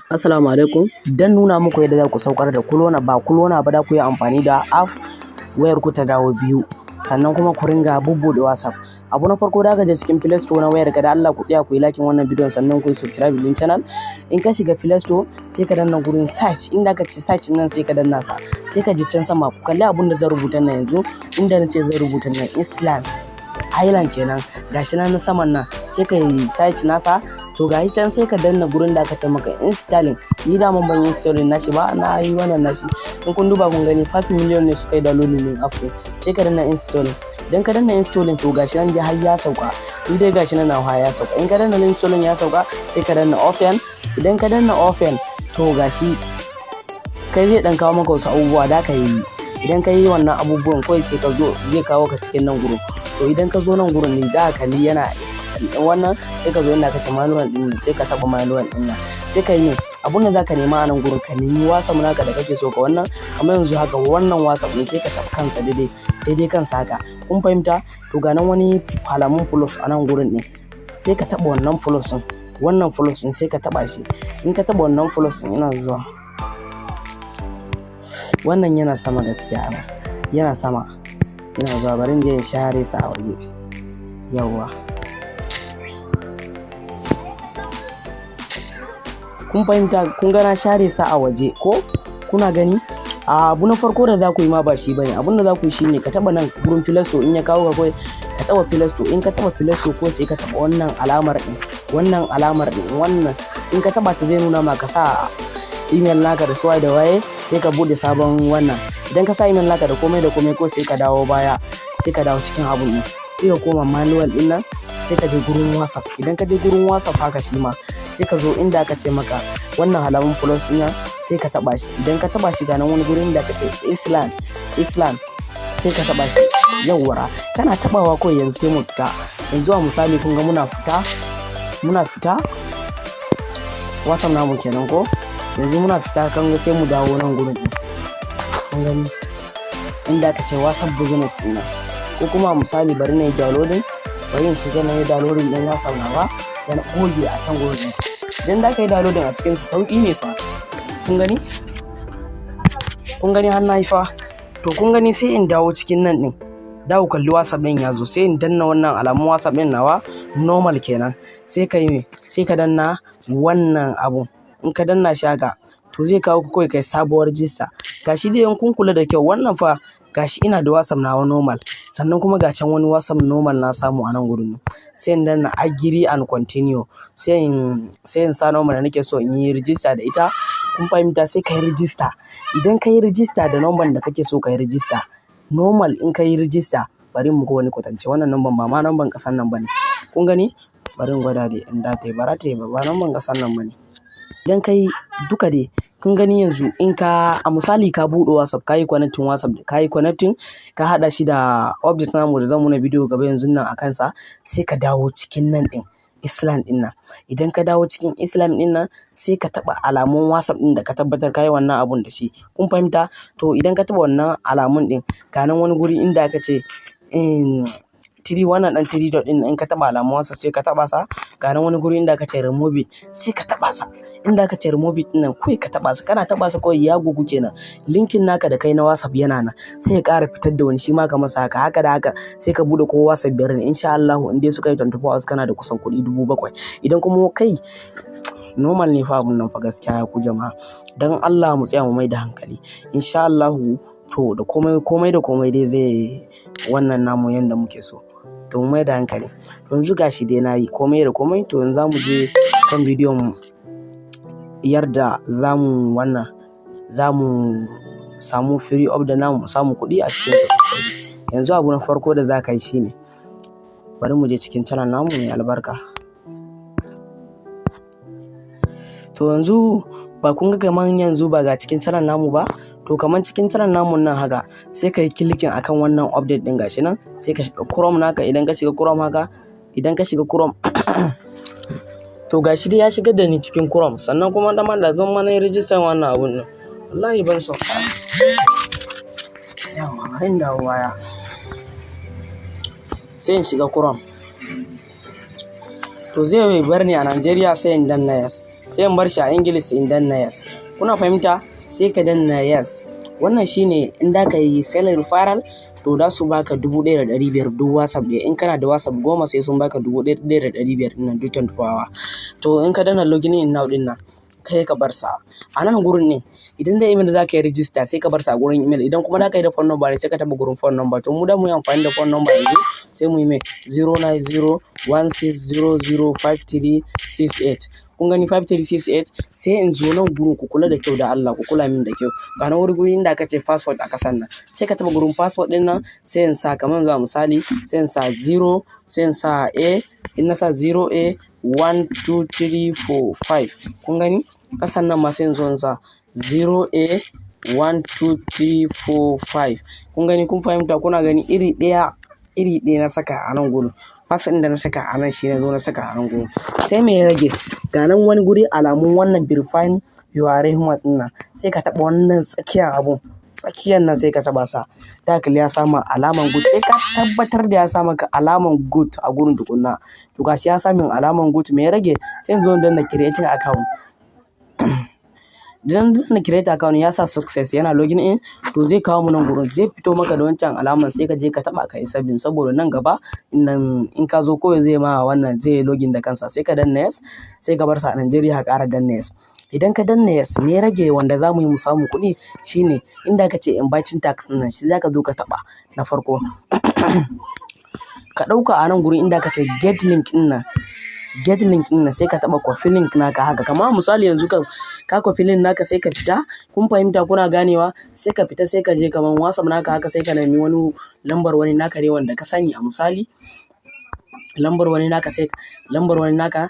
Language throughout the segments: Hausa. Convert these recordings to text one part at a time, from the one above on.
Assalamu alaikum. Dan nuna muku yadda za ku saukar da Kulona, ba Kulona ba, da ku yi amfani da app wayar ku ta dawo biyu. Sannan kuma ku ringa bubbuɗe WhatsApp. Abu na farko, da ka je cikin Play Store na wayar ka. Da Allah ku tsaya ku yi liking wannan bidiyon, sannan ku yi subscribe din channel. In ka shiga Play Store, sai ka danna gurin search inda ka ce search nan, sai ka danna sa. Sai ka je can sama, ku kalli abun da zan rubuta nan yanzu, inda na ce zan rubuta nan Island Island kenan, gashi nan na saman nan, sai ka yi search nasa. To, gashi can, sai ka danna gurin da aka ce maka installing. Ni da ban yi installing nashi ba, na yi wannan nashi. In kun duba kun gani, 5 million ne suka yi downloading din app din. Sai ka danna installing. Idan ka danna installing, to gashi nan dai har ya sauka. Ni dai gashi nan nawa ya sauka. In ka danna installing ya sauka, sai ka danna open. Idan ka danna open, to gashi kai zai dan kawo maka wasu abubuwa da ka yi. Idan ka yi wannan abubuwan kawai, sai ka zo zai kawo ka cikin nan gurin. To, idan ka zo nan gurin ne da kalli yana wannan, sai ka zo inda ka ce manual din, sai ka taba manual din nan. Sai ka yi ne abun da zaka nema a nan gurin, ka nemi WhatsApp naka da kake so ka wannan. Kamar yanzu haka, wannan WhatsApp din, sai ka taba kansa daidai daidai kansa haka. Kun fahimta? To, ga nan wani alamun plus a nan gurin din, sai ka taba wannan plus din. Wannan plus din, sai ka taba shi. In ka taba wannan plus din, ina zuwa, wannan yana sama, gaskiya yana sama. Ina zuwa, bari in je in share sa a waje. Yawwa, kun fahimta? Kun ga na share sa a waje ko kuna gani? Abu na farko da za ku yi ma ba shi bane. Abun da za ku yi shine ka taba nan gurin Play Store. In ya kawo ka kawai, ka taba Play Store. In ka taba Play Store ko, sai ka taba wannan alamar din, wannan alamar din, wannan. In ka taba ta, zai nuna ma ka sa email naka da suwaye da waye, sai ka bude sabon wannan. Idan ka sa email naka da komai da komai ko, sai ka dawo baya, sai ka dawo cikin abun din, sai ka koma manual din nan, sai ka je gurin WhatsApp. Idan ka je gurin WhatsApp haka shi ma, sai ka zo inda aka ce maka wannan alamun plus ɗin, sai ka taba shi. Idan ka taba shi, ga nan wani gurin da aka ce Island Island, sai ka taba shi. Yawwara, kana tabawa kawai, yanzu sai mu fita. Yanzu a misali, kun ga muna fita, muna fita WhatsApp namu kenan ko. Yanzu muna fita kan, sai mu dawo nan gurin ɗin. Kun gani inda aka ce WhatsApp Business ɗin nan? Ko kuma misali, bari na yi downloading, bari in shiga na yi downloading ɗin WhatsApp nawa da na goge a can gurin ɗin. Idan da ka yi downloading a cikin sauƙi ne fa. Kun gani? Kun gani har na yi fa. To, kun gani, sai in dawo cikin nan ɗin, dawo kalli WhatsApp ɗin ya zo, sai in danna wannan alamun WhatsApp ɗin nawa normal kenan. Sai ka yi me? Sai ka danna wannan abun. In ka danna shi haka, to zai kawo ka kawai kai sabuwar rijista. Gashi dai, in kun kula da kyau, wannan fa gashi ina da WhatsApp nawa normal, sannan kuma ga can wani WhatsApp normal na samu a nan gurin. Sai in danna agree and continue, sai in sa number da nake so in yi rijista da ita. Kun fahimta? Sai ka yi rijista. Idan ka yi rijista da number da kake so ka yi rijista normal, in ka yi rijista, bari muku wani kwatance. Wannan number ba ma number ƙasan nan bane. Kun gani? Bari in gwada dai in da ta yi, ba za ta yi ba, ba number ƙasan nan bane. Idan ka yi duka dai, kun gani yanzu, in ka a misali ka buɗe WhatsApp, ka yi connecting WhatsApp, ka yi connecting, ka haɗa shi da object namu da zan muna bidiyo gaba yanzu nan a kansa, sai ka dawo cikin nan ɗin, Island ɗin nan. Idan ka dawo cikin Island ɗin nan, sai ka taɓa alamun WhatsApp ɗin da ka tabbatar ka yi wannan abun da shi. Kun fahimta? To, idan ka taɓa wannan alamun ɗin, ga nan wani guri inda aka ce three, wannan ɗan three dot ɗin. In ka taɓa alamun WhatsApp, sai ka taɓa sa. Ga nan wani guri inda aka ce remove it, sai ka taɓa sa. Inda aka ce remove it ɗin nan, kawai ka taɓa sa. Kana taɓa sa kawai, ya gogu kenan. Linkin naka da kai na WhatsApp yana nan. Sai ka ƙara fitar da wani, shi ma ka masa haka haka da haka, sai ka buɗe ko WhatsApp biyar ne. Insha Allahu, in dai suka yi 24 hours, kana da kusan kuɗi 7,000. Idan kuma kai normal ne fa abun nan fa, gaskiya ya ku jama'a, dan Allah mu tsaya mu mai da hankali. Insha Allahu, to da komai komai da komai dai zai wannan namu yanda muke so. To, mu mai da hankali. Yanzu gashi dai na yi komai da komai. To, yanzu zamu je kan bidiyon yarda zamu wannan, zamu samu free up da namu, mu samu kuɗi a cikin sa sosai. Yanzu abu na farko da za ka yi shine, bari mu je cikin channel namu mai albarka. To, yanzu ba kun ga kaman yanzu ba ga cikin channel namu ba? To, kaman cikin channel namu nan haka, sai ka yi clicking akan wannan update din, gashi nan. Sai ka shiga Chrome naka. Idan ka shiga Chrome haka, idan ka shiga Chrome, to gashi dai ya shigar da ni cikin Chrome. Sannan kuma da man da zan mana yi rijistar wannan abun nan, wallahi ban so. Yawwa, bari in dawo baya, sai in shiga Chrome. To, zai bar ni a Najeriya, sai in danna yes. Sai in bar shi a English, in danna yes. Kuna fahimta? Sai ka danna yes. Wannan shine in da ka yi self referral, to za su baka 1500 duk WhatsApp ɗaya. In kana da WhatsApp 10, sai sun baka 1500 ɗin nan duk 24 hour. To, in ka danna login in now ɗin nan, kai ka bar sa a nan gurin ne. Idan da email za ka yi register, sai ka bar sa a gurin email. Idan kuma za ka yi da phone number ne, sai ka taɓa gurin phone number. To, mu da mu yi amfani da phone number yanzu, sai mu yi mai 09016005368. Kun gani, 5368. Sai in zo nan gurin, ku kula da kyau, da Allah ku kula min da kyau. Ga nan wuri, guri inda aka ce passport a kasan nan, sai ka taɓa gurin passport ɗin nan. Sai in sa kamar zuwa misali, sai in sa 0, sai in sa A. In na sa 0 A 1 2 3 4 5, kun gani, kasan nan ma sai in zo in sa 0 A 1 2 3 4 5. Kun gani, kun fahimta, kuna gani, iri ɗaya, iri ɗaya na saka a nan gurin. Password ɗin da na saka a nan, shi na zo na saka a nan gurin. Sai me ya rage? Ga nan wani guri, alamun wannan verifying you are human ɗin nan, sai ka taɓa wannan tsakiyar abun, tsakiyar nan, sai ka taɓa sa. Da kalli ya sama alaman good. Sai ka tabbatar da ya sa maka alaman good a gurin tukunna. To, gashi ya sa min alaman good. Me ya rage? Sai in zo in danna creating account. Idan na create account, ya sa success, yana login in. To, zai kawo mu nan gurin, zai fito maka da wancan alaman. Sai ka je ka taba ka yi saving, saboda nan gaba nan in ka zo kawai zai ma wannan, zai login da kansa. Sai ka danna yes, sai ka bar sa a Nigeria, ka ƙara danna yes. Idan ka danna yes, me ya rage wanda za mu yi mu samu kuɗi? Shine inda ka ce inviting task nan, shi za ka zo ka taɓa. Na farko, ka ɗauka a nan gurin inda ka ce get link ɗin nan, get link ɗin nan, sai ka taɓa copy link naka haka. Kamar misali yanzu ka copy link naka, sai ka fita. Kun fahimta, kuna ganewa? Sai ka fita, sai ka je kamar WhatsApp naka haka, sai ka nemi wani lambar wani naka ne wanda ka sani. A misali, lambar wani naka, sai lambar wani naka,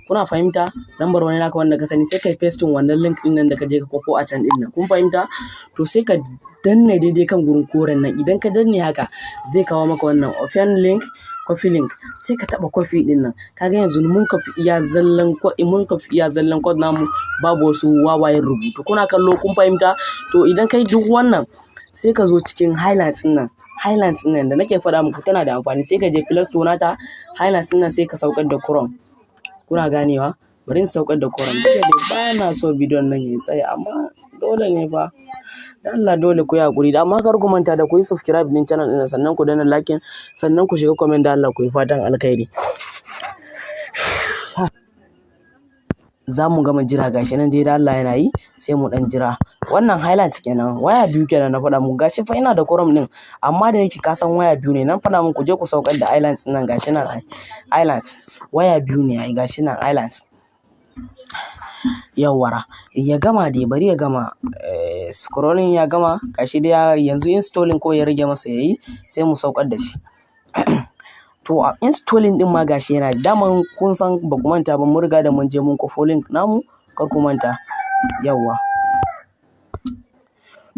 kuna fahimta? Lambar wani naka wanda ka sani, sai kai pasting wannan link ɗin nan da ka je ka kwafo a can ɗin nan. Kun fahimta? To, sai ka danne daidai kan gurin koren nan. Idan ka danne haka, zai kawo maka wannan open link, copy link. Sai ka taɓa copy ɗin nan. Kaga yanzu mun copy iya zallan code namu, babu wasu wawayen rubutu. Kuna kallo, kun fahimta? To, idan kai duk wannan, sai ka zo cikin highlights ɗin nan. Highlights ɗin nan da nake faɗa muku tana da amfani. Sai ka je Play Store nata, highlights ɗin nan, sai ka saukar da Chrome. Kuna ganewa? Bari in saukar da Chrome. Duk da dai ba na so bidiyon nan yayi tsayi, amma dole ne fa. Dan Allah dole ku yi haƙuri. Amma kar ku manta da ku yi subscribe ɗin channel ɗin, sannan ku danna like, sannan ku shiga comment, da Allah ku yi fatan alkhairi. Za mu gama jira, gashi nan dai da Allah yana yi, sai mu ɗan jira. Wannan highlight kenan, waya biyu kenan na faɗa muku. Gashi fa ina da Chrome ɗin, amma da yake ka san waya biyu ne nan faɗa muku, je ku saukar da highlight ɗin nan. Gashi nan ai highlight waya biyu ne ai, gashi nan highlight. Yawwara, ya gama dai, bari ya gama scrolling. Ya gama, gashi dai yanzu installing ko ya rage masa yayi, sai mu saukar da shi. To, a installing ɗin ma gashi yana. Daman kun san, ba ku manta ba, mun riga da mun je mun kwafo link namu, kar ku manta. Yawwa.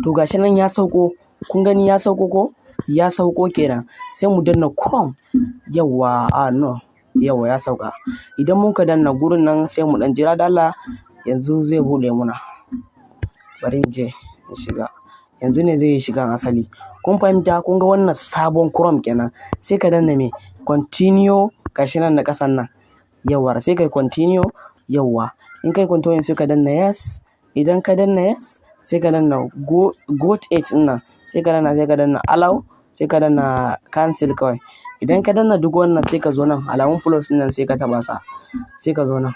To, gashi nan ya sauko. Kun gani, ya sauko ko? Ya sauko kenan. Sai mu danna Chrome. Yawwa, a no. Yawwa, ya sauka. Idan muka danna gurin nan, sai mu ɗan jira da Allah, yanzu zai buɗe muna. Bari in je in shiga. Yanzu ne zai yi shigan asali. Kun fahimta? Kun ga wannan sabon Chrome kenan. Sai ka danna me? Continue, gashi nan na ƙasan nan. Yawwa, sai kai continue. Yawwa. In kai continue, sai ka danna yes. Idan ka danna yes, sai ka danna go, got it ɗin nan. Sai ka danna, sai ka danna allow, sai ka danna cancel kawai. Idan ka danna duk wannan, sai ka zo nan alamun plus ɗin nan, sai ka taɓa sa. Sai ka zo nan.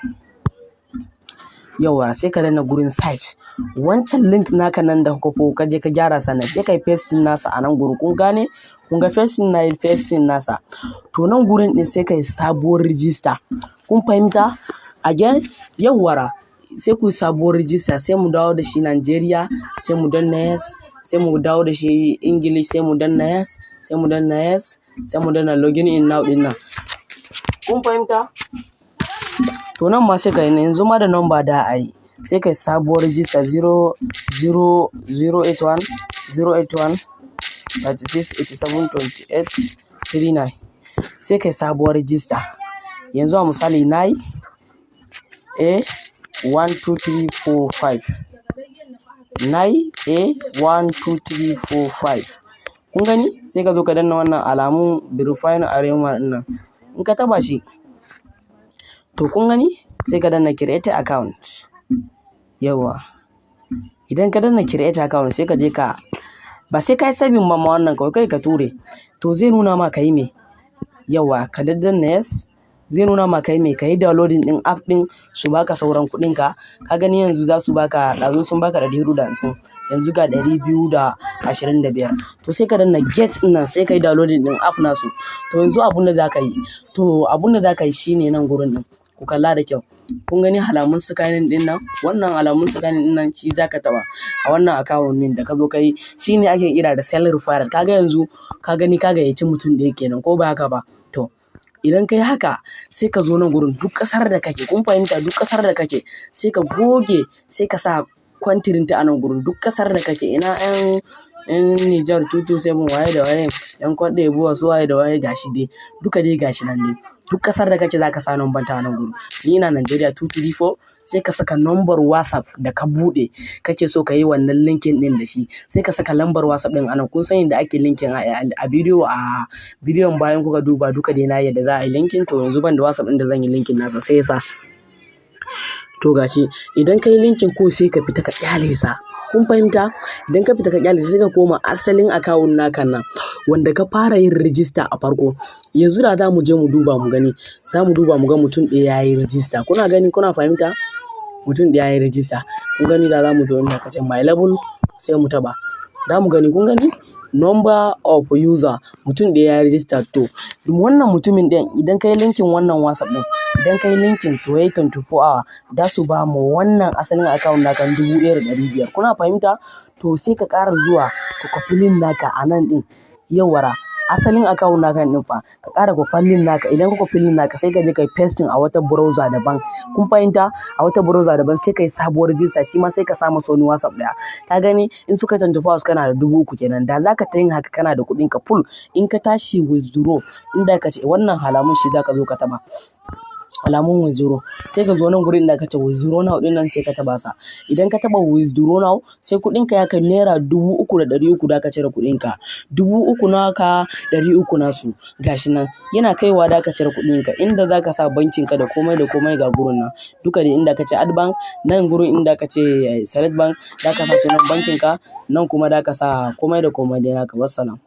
Yauwa, sai ka danna gurin search. Wancan link naka nan da ka kwafo ka je ka gyara sannan, sai ka yi pasting nasa a nan gurin. Kun gane? Kun ga pasting, na yi pasting nasa. To, nan gurin ɗin sai ka yi sabuwar register. Kun fahimta? Again, yauwara, sai ku yi sabuwar register. Sai mu dawo da shi Nigeria, sai mu danna yes, sai mu dawo da shi English, sai mu danna yes, sai mu danna yes, sai mu danna login in now ɗin nan. Kun fahimta? To, nan ma sai ka yi, yanzu ma da number da a yi. Sai ka yi sabuwar register, 0 0 0 8 1 0 8 1 36 87 28 39. Sai ka yi sabuwar register. Yanzu a misali na yi A 1 2 3 4 5. Na yi A 1 2 3 4 5. Kun gani? Sai ka zo ka danna wannan alamun verifying arena ɗin nan. In ka taɓa shi, to kun gani? Sai ka danna create account. Yauwa. Idan ka danna create account, sai ka je ka, ba sai ka yi saving ba ma wannan, kawai kai ka ture. To, zai nuna ma ka yi me? Yauwa, ka daddanna yes. Zai nuna ma ka yi me? Ka yi downloading ɗin app ɗin su baka sauran kuɗin ka. Ka gani, yanzu za su baka, ɗazu sun baka 450, yanzu ga 225. To, sai ka danna get ɗin nan, sai ka yi downloading ɗin app nasu. To, yanzu abun da za ka yi shine nan gurin ɗin. Ku kalla da kyau. Kun gani alamun scanning ɗin nan? Wannan alamun scanning ɗin nan shi za ka taɓa a wannan account ɗin da ka zo ka yi. Shi ne ake kira da self referral. Ka ga yanzu, ka gani, ka gayyaci mutum ɗaya kenan, ko ba haka ba? To, idan ka yi haka, sai ka zo nan gurin, duk ƙasar da kake, kun fahimta, duk ƙasar da kake, sai ka goge, sai ka sa country ta a nan gurin, duk ƙasar da kake. Ina 'yan Niger 227, waye da waye, 'yan Cote d'Ivoire, su waye da waye, gashi dai duka dai gashi nan dai. Duk ƙasar da kake, za ka sa number ta a nan gurin. Ni ina Nigeria, 234. Sai ka saka number WhatsApp da ka buɗe kake so ka yi wannan linking ɗin da shi. Sai ka saka lambar WhatsApp ɗin a nan. Kun san yadda ake linking a bidiyon bayan kuka duba duka dai na yadda za a yi linking. To, yanzu ban da WhatsApp ɗin da zan yi linking nasa, sai yasa. To, gashi idan ka yi linking ko, sai ka fita ka ƙyale sa. Kun fahimta? Idan ka fita ka ƙyale, sai ka koma asalin account naka nan wanda ka fara yin rijista a farko. Yanzu da za mu je mu duba mu gani, za mu duba mu ga mutum ɗaya ya yi rijista. Kuna gani, kuna fahimta? Mutum ɗaya ya yi rijista. Kun gani, da za mu zo inda aka ce my level, sai mu taɓa. Za mu gani, kun gani? Number of user, mutum ɗaya ya yi rijista. To, wannan mutumin ɗin, idan ka yi linking wannan WhatsApp ɗin, idan ka yi linking, to yayi 24 hour, za su ba mu wannan asalin account naka 1,500. Kuna fahimta? To, sai ka ƙara zuwa ka kwafi link naka a nan ɗin. Yauwara. Asalin account naka ɗin fa, ka ƙara kwafan link naka. Idan ka kwafi link naka, sai ka je ka yi pasting a wata browser daban. Kun fahimta? A wata browser daban, sai ka yi sabuwar rijista, shi ma sai ka sa masa wani WhatsApp ɗaya. Ka gani, in suka yi 24 hours, kana da 3,000 kenan. Da za ka ta yin haka, kana da kuɗin ka full. In ka tashi withdraw, inda ka ce wannan alamun shi za ka zo ka taɓa. Alamun withdraw. Sai ka zo nan gurin da aka ce withdraw now ɗin nan, sai ka taɓa sa. Idan ka taɓa withdraw now, sai kuɗin ka ya kai naira 3,300, da ka cire kuɗin ka. 3,000 naka, 300 nasu. Gashi nan yana kaiwa, da ka cire kuɗin ka. Inda za ka sa bankin ka da komai da komai, ga gurin nan. Duka dai inda ka ce add bank, nan gurin inda ka ce select bank, za ka sa sunan bankin ka, nan kuma da ka sa komai da komai dai naka. Wassalam.